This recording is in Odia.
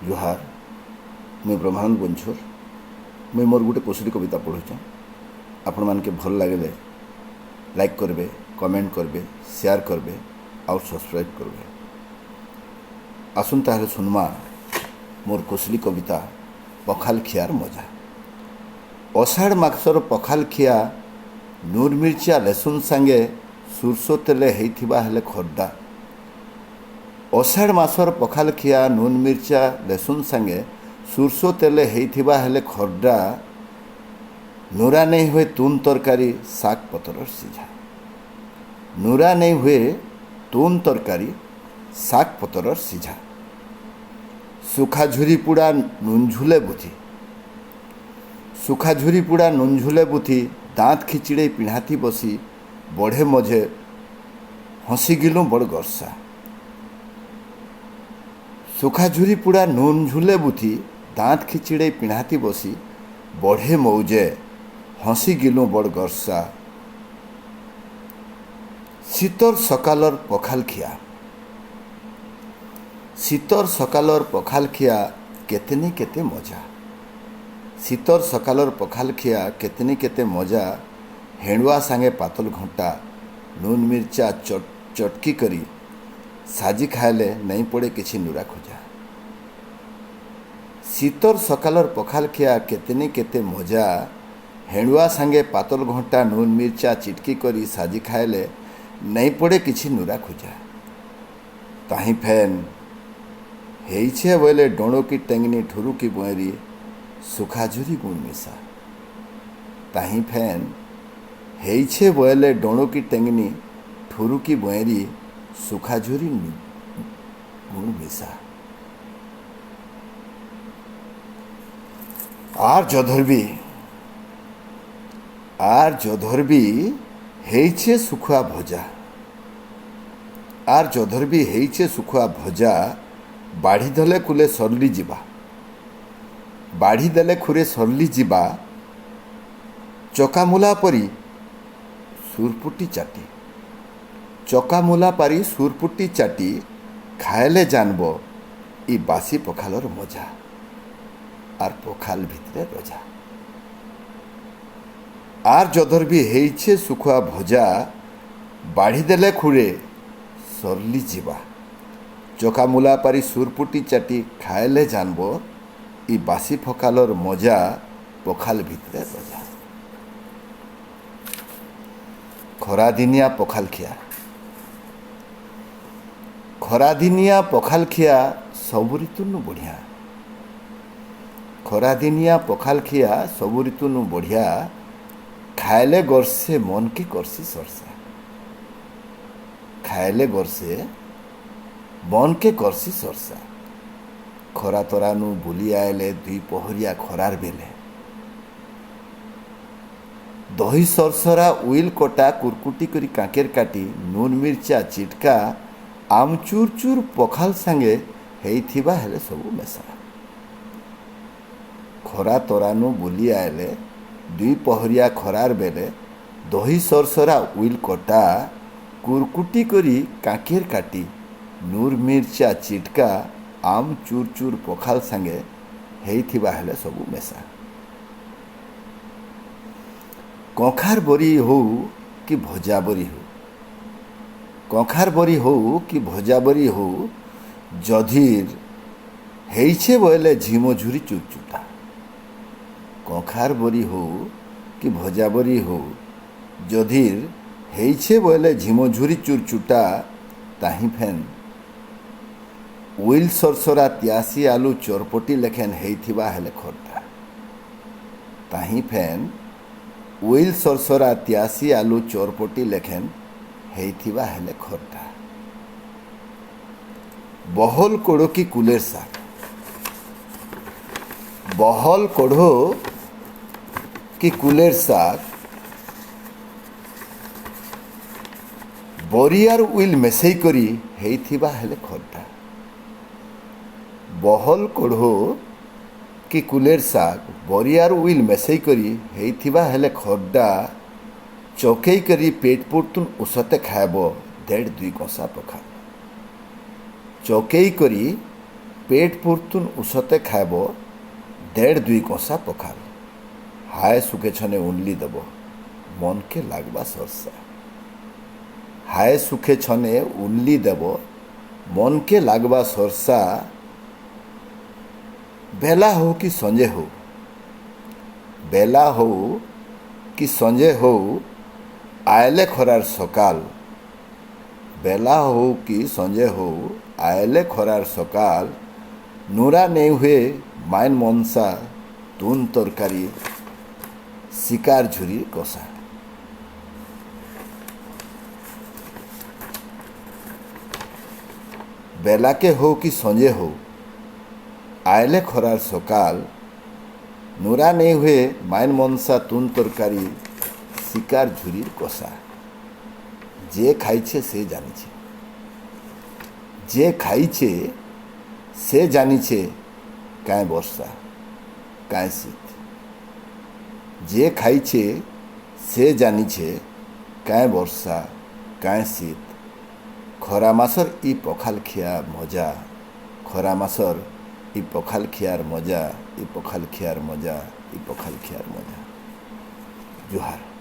ଜୁହାର। ମୁଇଁ ବ୍ରହ୍ମାନନ୍ଦ ବଂଝୋର। ମୁଇଁ ମୋର ଗୋଟେ କୋଶଲି କବିତା ପଢ଼ୁଛେଁ। ଆପଣମାନକେ ଭଲ ଲାଗିଲେ ଲାଇକ୍ କରିବେ, କମେଣ୍ଟ କରିବେ, ସେୟାର କରିବେ ଆଉ ସବସ୍କ୍ରାଇବ୍ କରିବେ। ଆସୁନ୍ ତାହେଲେ ଶୁନମା ମୋର କୋଶଲି କବିତା ପଖାଲ ଖିଆର ମଜା। ଅଷାଢ଼ ମାସର ପଖାଲ ଖିଆ ନୁନ୍ ମିର୍ଚା ଲେସୁନ୍ ସାଙ୍ଗେ ସୁର୍ଷୋ ତେଲେ ହେଇଥିବା ହେଲେ ଖର୍ଡ଼ା। ଅଷାଢ଼ ମାସର ପଖାଲ ଖିଆ ନୁନ୍ ମିର୍ଚା ଲେସୁନ୍ ସାଙ୍ଗେ ସୁର୍ଷୋ ତେଲେ ହେଇଥିବା ହେଲେ ଖର୍ଡ଼ା। ନୁରା ନେଇ ହୁଏ ତୁନ୍ ତରକାରୀ ଶାଗ ପତରର ସିଝା। ନୁରା ନେଇ ହୁଏ ତୁନ୍ ତରକାରୀ ଶାଗ ପତରର ସିଝା। ସୁଖା ଝୁରି ପୁଡ଼ା ନୁନଝୁଲେ ବୁଥି। ସୁଖା ଝୁରି ପୁଡ଼ା ନୁନଝୁଲେ ବୁଥି ଦାঁତ ଖିଚିଡ଼େଇ ପିଢ଼ାତି ବସି ବଢ଼େ ମଝେ ହସି ଗିଲୁଁ ବଡ଼ ଗର୍ଷା। ସୁଖା ଝୁରି ପୁଡ଼ା ନୁନ୍ ଝୁଲେ ବୁଥି ଦାଁତ ଖିଚିଡ଼େଇ ପିଢ଼ାତି ବସି ବଢ଼େ ମଉଜେ ହସି ଗିଲୁଁ ବଡ଼ ଗର୍ଷା। ଶୀତର ସକାଲର ପଖାଲ ଖିଆ। ଶୀତର ସକାଲର ପଖାଲ ଖିଆ କେତେନି କେତେ ମଜା। ଶୀତର ସକାଲର ପଖାଲ ଖିଆ କେତେନି କେତେ ମଜା। ହେଣ୍ଡୁଆ ସାଙ୍ଗେ ପାତଲ ଘଣ୍ଟା ନୁନ୍ ମିର୍ଚା ଚଟକି କରି ସାଜି ଖାଇଲେ ନାଇଁ ପଡ଼େ କିଛି ନୁରା ଖୋଜା। ଶୀତର ସକାଲର ପଖାଲ ଖିଆ କେତେନି କେତେ ମଜା। ହେଣ୍ଡୁଆ ସାଙ୍ଗେ ପାତଲ ଘଣ୍ଟା ନୁନ୍ ମିର୍ଚା ଚିଟକି କରି ସାଜି ଖାଇଲେ ନାଇଁ ପଡ଼େ କିଛି ନୁରା ଖୋଜା। ତାହିଁ ଫେନ୍ ହେଇଛେ ବୋଇଲେ ଡୋଣ କି ଟେଙ୍ଗନି ଠୁରୁ କି ବଏଁରି ସୁଖାଝୁରି ଗୁଣ ମିଶା। ତାହିଁ ଫେନ୍ ହେଇଛେ ବୋଇଲେ ଡୋଣ କି ଟେଙ୍ଗନି ଠୁରୁ କି ବଏଁରି ସୁଖାଝୁରି ଗୁଣ ମିଶା। ଆର୍ ଯଧର୍ବି ଆର୍ ଯଧର୍ବି ହେଇଛେ ଶୁଖୁଆ ଭଜା। ଆର୍ ଯଧର୍ବି ହେଇଛେ ଶୁଖୁଆ ଭଜା ବାଢ଼ି ଦେଲେ କୁଲେ ସରଲି ଯିବା। ବାଢ଼ି ଦେଲେ ଖୁରେ ସରଲି ଯିବା। ଚକାମୁଲା ପରି ସୁରପୁଟି ଚାଟି। ଚକାମୁଲା ପାରି ସୁରପୁଟି ଚାଟି ଖାଇଲେ ଜାନବ ଇ ବାସି ପଖାଲର ମଜା ଆର୍ ପଖାଲ ଭିତରେ ରଜା। ଆର୍ ଯଧର ବି ହେଇଛେ ଶୁଖୁଆ ଭଜା ବାଢ଼ି ଦେଲେ ଖୁରେ ସରଲି ଯିବା। ଚକାମୁଲା ପାରି ସୁରପୁଟି ଚାଟି ଖାଇଲେ ଜାନବ ଇ ବାସି ଫକାଲର ମଜା ପଖାଲ ଭିତରେ ରଜା। ଖରାଦିନିଆ ପଖାଲ ଖିଆ। ଖରାଦିନିଆ ପଖାଲ ଖିଆ ସବୁ ଋତୁନୁ ବଢ଼ିଆ। ଖରାଦିନିଆ ପଖାଲ ଖିଆ ସବୁ ଋତୁନୁ ବଢ଼ିଆ। ଖାଇଲେ ଗର୍ଷେ ମନକେ କରସି ସରସା। ଖାଇଲେ ଗର୍ଷେ ମନକେ କରସି ସରସା। ଖରା ତରାନୁ ବୁଲି ଆଇଲେ ଦୁଇ ପହରିଆ ଖରାର ବେଲେ ଦହି ସରସରା ଉଇଲ୍ କଟା କୁରକୁଟି କରି କାକେର କାଟି ନୁନ୍ ମିର୍ଚା ଚିଟକା ଆମଚୁର ଚୁର ପଖାଲ ସାଙ୍ଗେ ହେଇଥିବା ହେଲେ ସବୁ ମେସା। ଖରା ତରାନୁ ବୁଲି ଆଇଲେ ଦୁଇ ପହରିଆ ଖରାର ବେଲେ ଦହି ସରସରା ଉଇଲ୍ କଟା କୁରକୁଟି କରି କାକେର କାଟି ନୁର୍ ମିର୍ଚା ଚିଟକା ଆମ୍ ଚୁର ଚୁର ପଖାଲ ସାଙ୍ଗେ ହେଇଥିବା ହେଲେ ସବୁ ମେସା। କଁଖାର ବରି ହଉ କି ଭଜା ବରି ହଉ। କଁଖାର ବରି ହଉ କି ଭଜା ବରି ହଉ ଯଧିର୍ ହେଇଛେ ବୋଇଲେ ଝିମଝୁରି ଚୁରଚୁଟା। କଁଖାର ବରି ହଉ କି ଭଜା ବରି ହଉ ଯଧିର୍ ହେଇଛେ ବୋଇଲେ ଝିମଝୁରି ଚୁରଚୁଟା। ତାହିଁ ଫେନ୍ ଉଇଲ୍ ସରସରା ତିଆସି ଆଲୁ ଚରପଟି ଲେଖେନ୍ ହେଇଥିବା ହେଲେ ଖର୍ଦ୍ଧା। ତାହିଁ ଫେନ୍ ଉଇଲ୍ ସରସରା ତିଆସି ଆଲୁ ଚରପଟି ଲେଖେନ୍ ହେଇଥିବା ହେଲେ ଖର୍ଦ୍ଧା। ବହଲ କୋଡ଼ କି କୁଲେର ଶାଗ। ବହଲ କୋଢ଼ କି କୁଲେର ଶାଗ ବରିଆର ଉଇଲ୍ ମେସେଇ କରି ହେଇଥିବା ହେଲେ ଖର୍ଦ୍ଧା। ବହଲ କୋଢ଼ କି କୁଲେର ଶାଗ ବରିଆର ଉଇଲ୍ ମେସେଇ କରି ହେଇଥିବା ହେଲେ ଖର୍ଦ୍ଧା। ଚକେଇ କରି ପେଟ ପୁରତୁନ୍ ଉସତେ ଖାଇବ ଦେଢ଼ ଦୁଇ କଂସା ପଖାଲ। ଚକେଇ କରି ପେଟ୍ ପୁରତୁନ୍ ଉଷତେ ଖାଏବ ଦେଢ଼ ଦୁଇ କଂସା ପଖାଲ। ହାୟ ସୁଖେ ଛନେ ଉନ୍ଲି ଦେବ, ମନକେ ଲାଗ୍ବା ସରସା। ହାୟ ସୁଖେ ଛନେ ଉନ୍ଲି ଦେବ, ମନକେ ଲାଗ୍ବା ସରସା। ବେଲା ହଉ କି ସଞ୍ଜେ ହଉ, ବେଲା ହଉ କି ସଞ୍ଜେ ହଉ, ଆଏଲେ ଖରାର ସକାଲ। ବେଲା ହଉ କି ସଞ୍ଜେ ହଉ, ଆଏଲେ ଖରାର ସକାଲ। ନୁରା ନେଇ ହୁଏ ମାଇନ୍ ମନସା, ତୁନ୍ ତରକାରୀ ଶିକାର ଝୁରି କଷା। ବେଲାକେ ହଉ କି ସଞ୍ଜେ ହଉ, ଆଏଲେ ଖରାର ସକାଲ। ନୁରା ନେଇ ହୁଏ ମାଇନ୍ ମନସା, ତୁନ୍ ତରକାରୀ ଶିକାର ଝୁରି କଷା। ଯେ ଖାଇଛେ ସେ ଜାନିଛେ, ଯେ ଖାଇଛେ ସେ ଜାନିଛେ, କାଏଁ ବର୍ଷା କାଏଁ ଶୀତ। ଯେ ଖାଇଛେ ସେ ଜାନିଛେ, କାଏଁ ବର୍ଷା କାଏଁ ଶୀତ। ଖରା ମାସର ଇ ପଖାଲ ଖିଆ ମଜା, ଖରା ମାସର ଇ ପଖାଲ ଖିଆର ମଜା, ଇ ପଖାଲ ଖିଆର ମଜା, ଇ ପଖାଲ ଖିଆର ମଜା। ଜୁହାର।